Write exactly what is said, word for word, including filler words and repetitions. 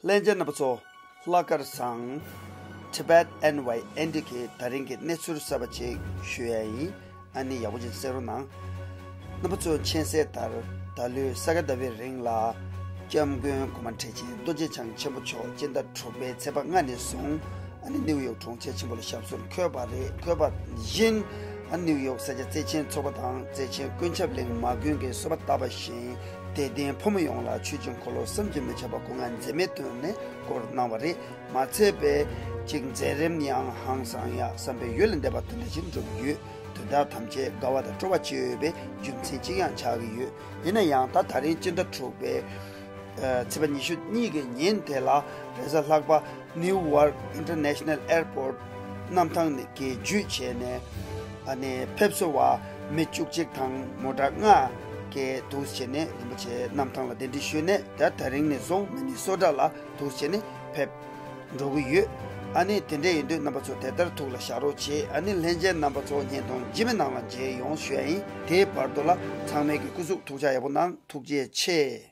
ལྷན་རྒྱས་རྣམ་པ་ཚོ། ལྷག་དཀར་བཟང་། Tibet N Y N D གི་ད་རིང་གི་གནས་ཚུལ་གསར་པ་ཅིག་ཞུ་ཡ་ཡིན། ཨ་ནི་ཡག་པོ་ཅིག་གསན་རོགས་གནང་། རྣམ་པ་ཚོས་མཁྱེན་གསལ་ལྟར། ད་ལོའི་ས་ག་ཟླ་བའི་རིང་ལ། སྐྱབས་མགོན་གོང་མ་ཁྲི་ཆེན་རྡོ་རྗེ་འཆང་ཆེན་པོ་མཆོག་སྤྱི་ཟླ་དྲུག་པའི་ཚེས་པ་ལྔ་ནས་བཟུང་། ཨ་ནི་ནིའུ་ཡོག་གྲོང་ཁྱེར་ཆེན་པོ་ལ་ཞབས་སོར་འཁོད་པ་རེད། འཁོད་པ་བཞིན། ཨ་ནིའུ་ཡོག་ས་སྐྱ་བརྩེ་ཆེན་ཚོགས་པ་དང་བརྩེ་ཆེན་ཀུན་ཁྱབ་གླིང་མ་དགོན་གྱིས་གསོལ་བ་བཏབ་པ་བཞིན། དད་ལྡན་ཕོ་མོ་ཡོངས་ལ་ཆོས་ཀྱི་འཁོར་ལོ་བསམ་གྱིས་མི་ཁྱབ་པ་སྒོ་ང་འཛེམ་མེད་ཐོག་ནས་སྐོར་གནང་བ་རེད། མ་ཚད་པའི་ཅིག་མཛད་རིམ་ཡང་ཧང་སང་ཡག་བསམ་པའི་ཡུལ་ལས་འདས་པ་དེ་འདྲ་ཞིག་འགྲུབ་ཡོད། དོན་དག་ཐམས་ཅད་དགའ་བ་དང་སྤྲོ་བ་སྐྱེ་འོས་པའི་རྒྱུ་མཚན་ཅིག་ཡང་ཆགས་ཀྱི་ཡོད། ཡིན་ན་ཡང་ད་ད་རིང་སྤྱི་ཟླ་དྲུག་པའི་ཚེས་པ་ཉི་ཤུ་གཉིས་ཀྱི་ཉིན་དེ་ལ་རེས་གཟའ་ལྷག་པ། Newark International Airport གནམ་ཐང་ནས་བརྒྱུད་བྱས་ནས། ཨ་ནི་ཕེབས་བསུ་བ་མི་བཅུ་གཅིག་དང་མོ་ཊ་ལྔ་གིས་འདུག་བྱས་ནས་རིན་པོ་ཆེ་གནམ་ཐང་ལ་གདན་འདྲེན་ཞུས་ནས། ད་ད་རིང་ནས་བཟུང་མི་ནི་སོ་ཊ་ལ་འདུག་བྱས་ནས་ཕེབས་འགྲོ་གི་ཡོད། ཨ་ནི་དེ་འདྲ་ཡིན་དུས་རྣམ་པ་ཚོ་དེ་ལྟར་ཐུགས་ལ་བཞག་རོགས་བྱེད། ཨ་ནི་ལྷན་རྒྱས་རྣམ་པ་ཚོ་བརྙན་ཐུང་རྗེས་མའི་ནང་ལ་མཇལ་ཡོང་ཞུ་ཡ་ཡིན། དེའི་བར་དུ་ལ་ཚང་མས་ཀྱི་སྐུ་གཟུགས་ཐུགས་ཅག་ཡག་པོ་གནང་། ཐུགས་རྗེ་ཆེ།